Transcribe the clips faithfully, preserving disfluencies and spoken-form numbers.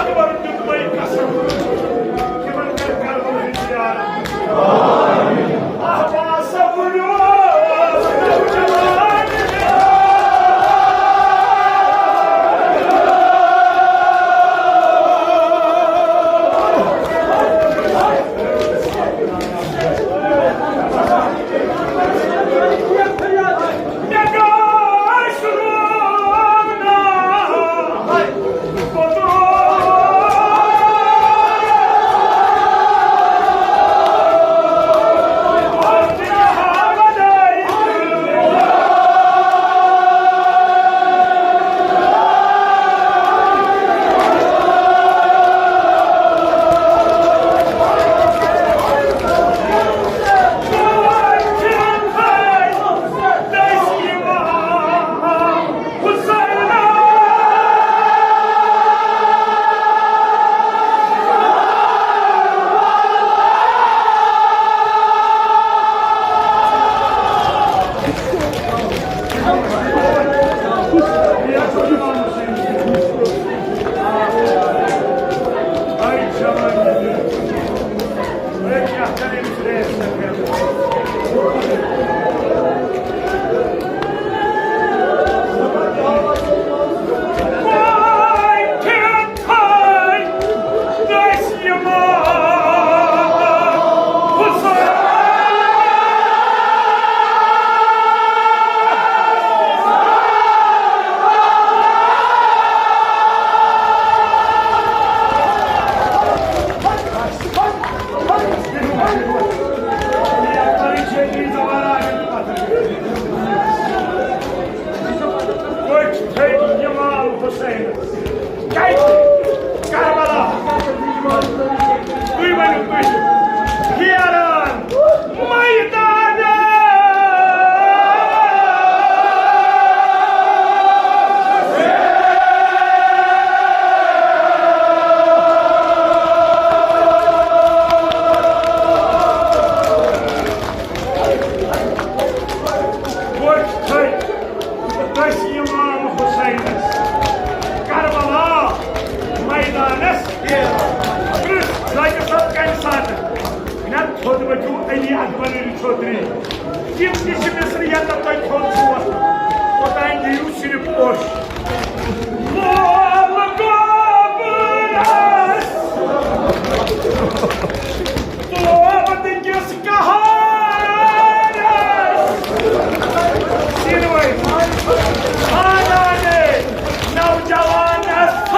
تِمن دیُت مےٚ قسم، تِمن کر کرو ہٕنٛدۍ یار۔ احبا صبر۔ پٲٹھۍ تھٔدۍ امام حسین۔ کتہِ؟ کربلا۔ تُہۍ ؤنِو، تُہۍ چھِو پھیران میدانس۔ پٲٹھۍ تھٔدۍ تٔسۍ امام حسینس کربلا میدانس پرٛژھ، ژٕ کیٛاہ سا کمہِ ساتہٕ؟ نہ تھوٚد ؤتھِو علی اکبر چھوتری، یِم تہِ چھِ مصر ییٚتٮ۪تھ تۄہہِ تھوٚد چھُو وۄتھُن، اوٚتام دِیِو صرف اوٚش۔ لوم گوبرس، لوم دِگِس کہارس، سِنوَے خانانٕے نوجوانس۔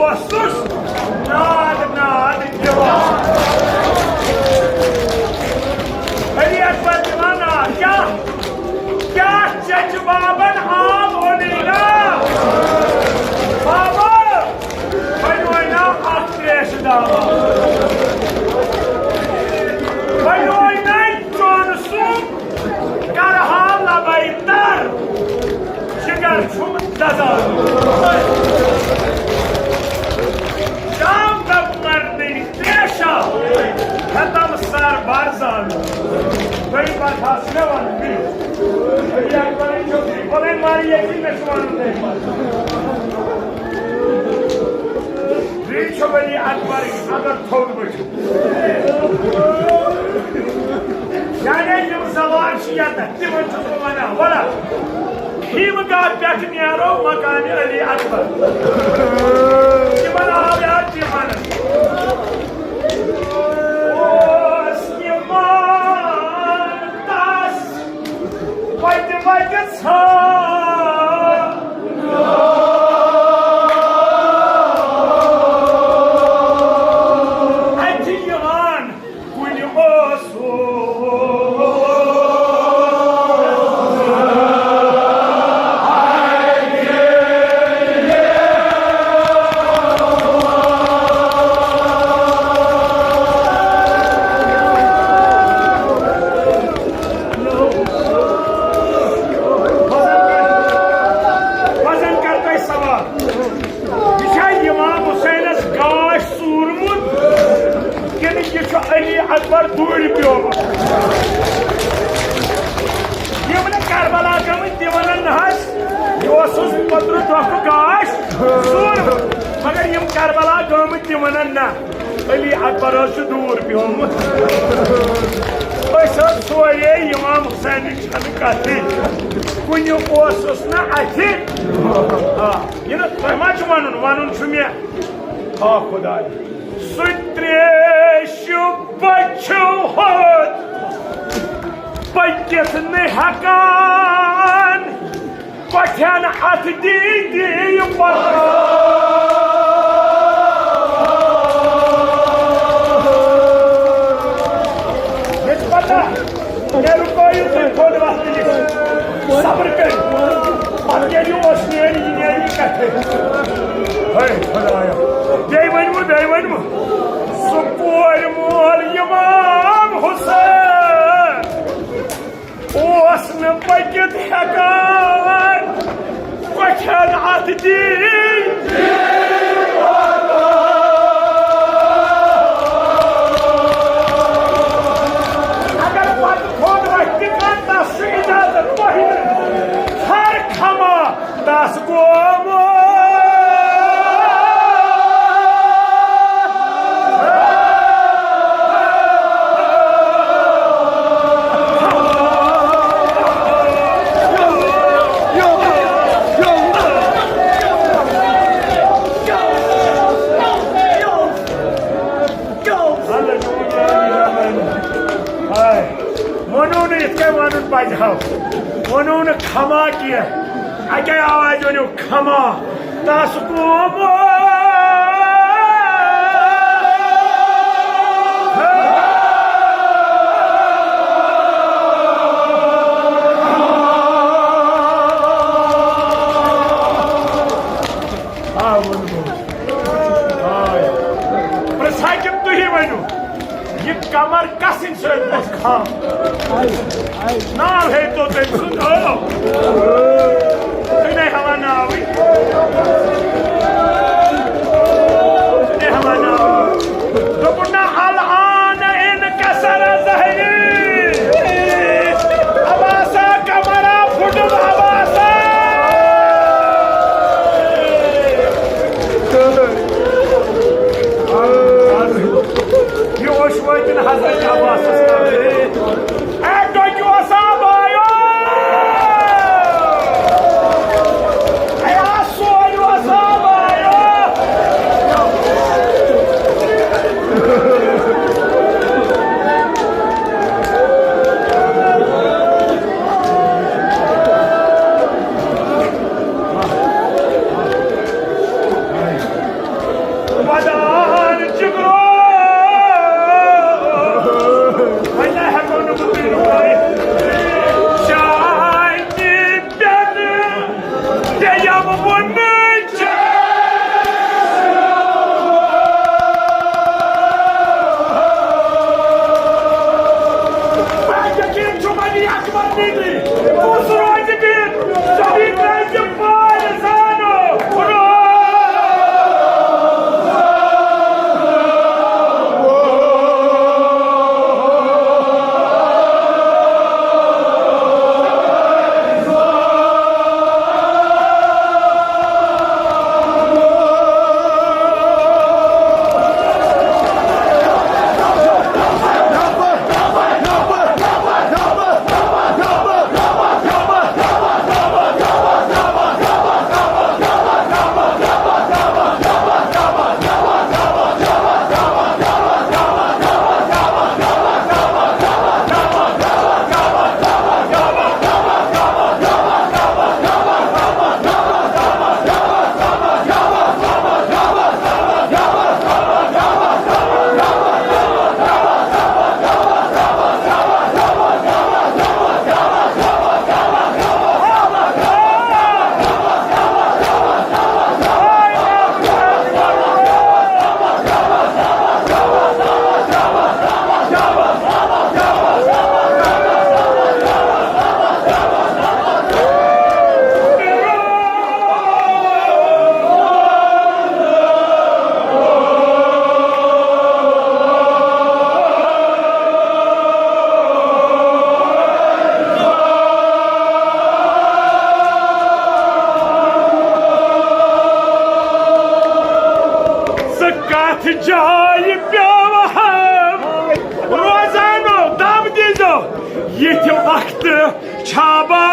اوسُس ناد ناد دِوان۔ علی اکبر دِوان ناد۔ کیٛاہ؟ کیٛاہ چچہِ بابن آو اوٚنُے نا؟ بابا، وۄنۍ وۄنۍ نا اکھ تریشہِ داوا۔ وۄنۍ وۄنۍ نا چون سُہ کرہا لبے تر۔ جگر چھُم دزان۔ شام تک مردٕنۍ پیشہ ہٮ۪تم سر بار زانُن۔ دوٚیِم کتھ آسہٕ مےٚ ونٕنۍ۔ علی اکبرٕنۍ چھو تُہۍ پنٕنۍ مارٕنۍ ییٚتی، مےٚ چھُ ونُن تۄہہِ پتہٕ۔ بیٚیہِ چھو علی اکبرٕنۍ اگر تھوٚد ؤتھِو۔ یعنی یِم زوان چھِ یتھ، تِمن چھُس بہٕ ونان، وَلہٕ، خیمہٕ گاہ پٮ۪ٹھ نیرو مقامِ علی اکبر۔ تِمن آو یاد تِمن۔ اوس یِوان تس وتہِ وتہِ ژھانٛڈ۔ اتہِ یِوان کُنہِ اوسُس۔ وزن کر تۄہہِ سوال۔ یہِ چھا امام حسینس گاش سوٗرمُت کِنہٕ یہِ چھُ علی اکبر دوٗرِ پیومُت؟ یِم نہٕ کربلا گٔمٕتۍ، تِم ونن نہ حظ، یہِ اوسُس پٔترٕ دۄہ گاش سوٗرمُت، مگر یِم کربلا گٔمٕتۍ، تِم ونن نہ، علی اکبر حظ چھُ دوٗر پیومُت۔ أسۍ حظ سورے امام حسینٕچ چھنہٕ کتھٕے، کُنہِ اوسُس نہٕ اتھِ۔ آ، یہِ نہٕ تۄہہِ ما چھُ ونُن، ونُن چھُ مےٚ۔ آ خدایا، سُہ تریشہِ بۄچھِ ہُنٛد پٔکِتھ نہٕ ہٮ۪کان، کۄٹھٮ۪ن اَتھٕ دی دی یہِ پَکان۔ ییٚتہِ پَتہ، مےٚ رُکٲیِو تُہۍ تھوٚد وَتھ نِش۔ صبر کٔرِو۔ پتہٕ ییٚلہِ یہِ اوس نیرِ، یہِ نیرِ یہِ کتھے۔ ہے خدایا۔ بیٚیہِ ؤنۍوٕ، بیٚیہِ ؤنۍوٕ۔ سُہ کورِ مول امام حسین اوس نہٕ پٔکِتھ ہٮ۪کان۔ کۄٹھٮ۪ن اَتھٕ دی۔ اگر پتہٕ تھوٚد وۄتھِ تہِ کانٛہہ، تس چھُ اجازت، تۄہہِ نہٕ۔ ہر کھما تس گوٚو۔ ہاے، ووٚنُو نہٕ یِتھ کٔنۍ وَنُن پَزِ ہا۔ ووٚنُو نہٕ کھما کینٛہہ۔ اَکے آوازِ ؤنِو، کھما۔ تَس قومو۔ آ، ووٚنمُت۔ آے۔ پرٛژھا کِنہٕ تُہی ؤنِو، یہِ کمر کسٕنۍ سۭتۍ اوس کھام؟ ناو ہیٚتو تٔمۍ سُنٛد، آو۔ تُہۍ نے ہٮ۪وان ناوٕے۔ تُہۍ نے ہٮ۪وان ناوٕے۔ دوٚپُن نہ، الآن انکسر ظہری۔ عباسا کمرا پھُٹُن عباسا۔ یہِ اوس وٲتِن حضرت عباسس کران۔ اے ڈوکیو صاحب آیو۔ یتھ جایہِ پیوٚو ہم روزانو دم دیٖزیو یتھِ وقتہٕ چھابا۔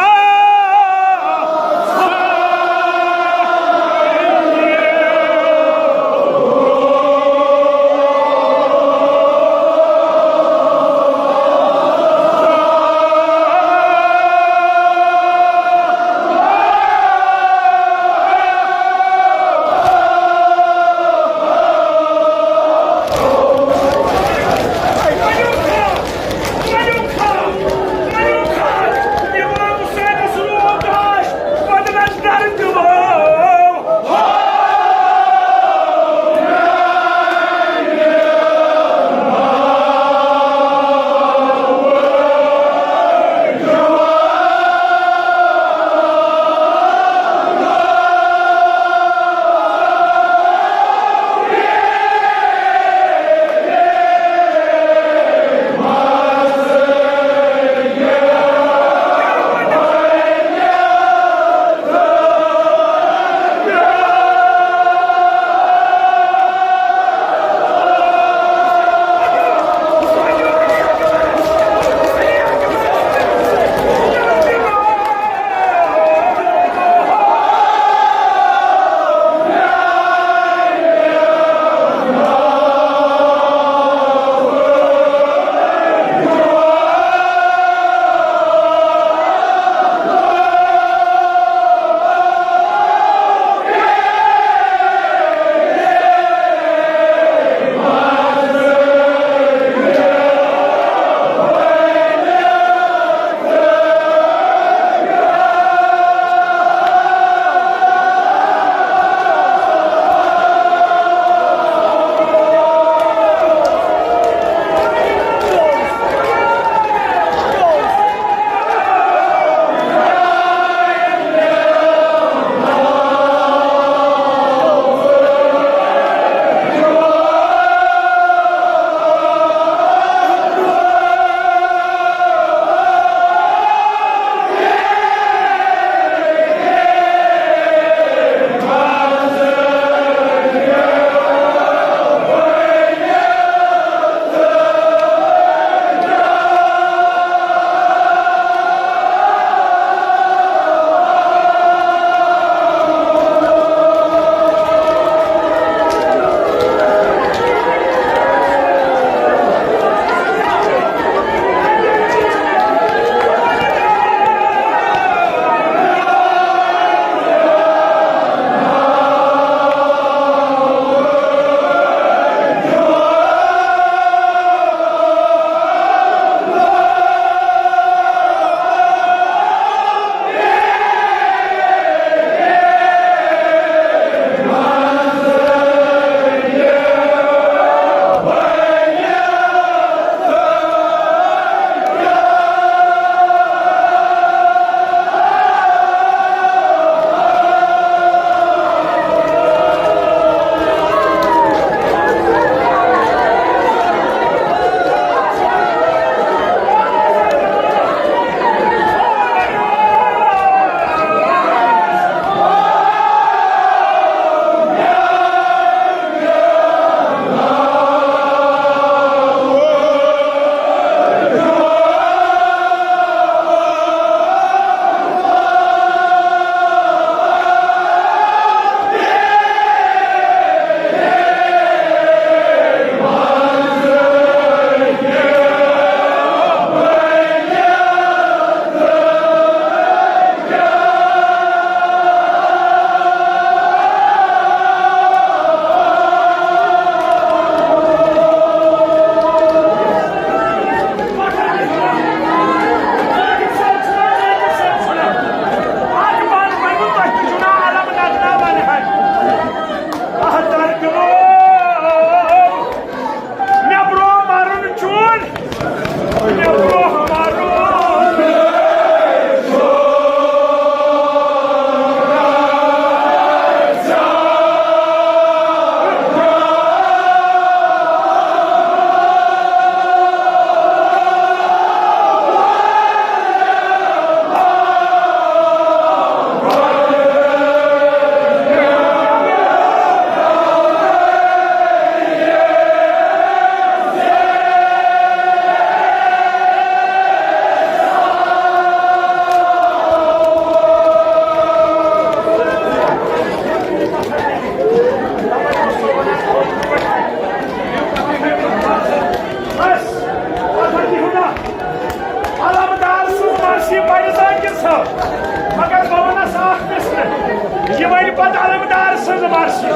پتہٕ علمدار سٕنٛز مرثی۔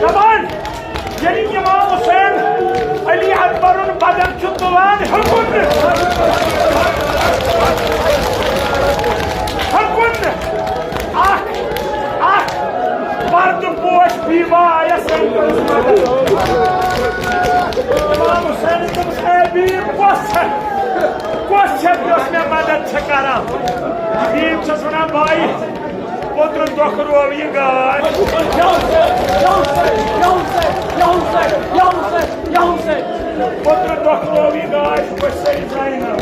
دپان، ییٚلہِ امام حسین علی اکبرُن بدن چھُ تُلان، ہیوٚکُن نہٕ، ہیوٚکُن نہٕ۔ اکھ، اکھ وردٕ پوش بیوہ آیس أمۍ کٔرٕس مدد۔ امام حسین دوٚپُس، "اے بیٖب، کۄس چھےٚ، کۄس چھےٚ یۄس مےٚ مدد چھےٚ کران؟" بیٖب چھَس ونان، "بھائی، اوترٕ دۄکھٕ روو یہِ گاش۔" اوترٕ دۄکھٕ روو یہِ گاش، بہٕ چھَسے زینب۔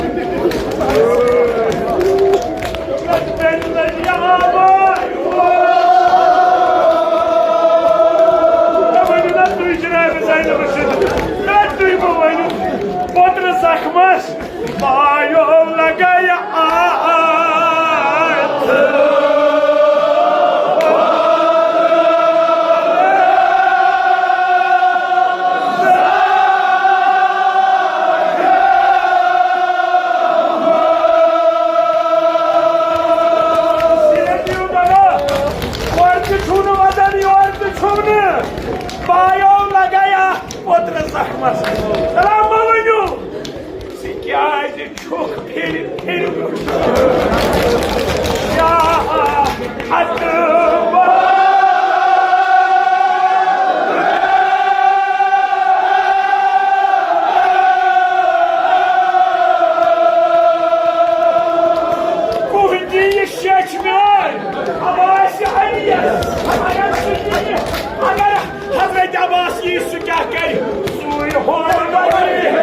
مےٚ ؤنِو نا تُہۍ جناب زینب سٕنٛدۍ، مےٚ تُہۍ مہٕ ؤنِو، اوترٕ زخمس بایو لگے آ یورٕ تہِ چھُو نہٕ وَدان، یورٕ تہِ چھُو نہٕ۔ بایو لگے اَتھ اوترٕ زخمس۔ سلام مہ ؤنِو۔ ژٕ کیٛازِ چھُکھ پھِرِ پھِرِ وٕچھان؟ یا اکبر۔ کُہنٛدِ یہِ شیٚچھ میٲنۍ عباس علیَس، اگر سُہ یِیہِ، اگر حضرت عباس یی، سُہ کیٛاہ کرِ؟ سُے ہورٕ وَنہِ۔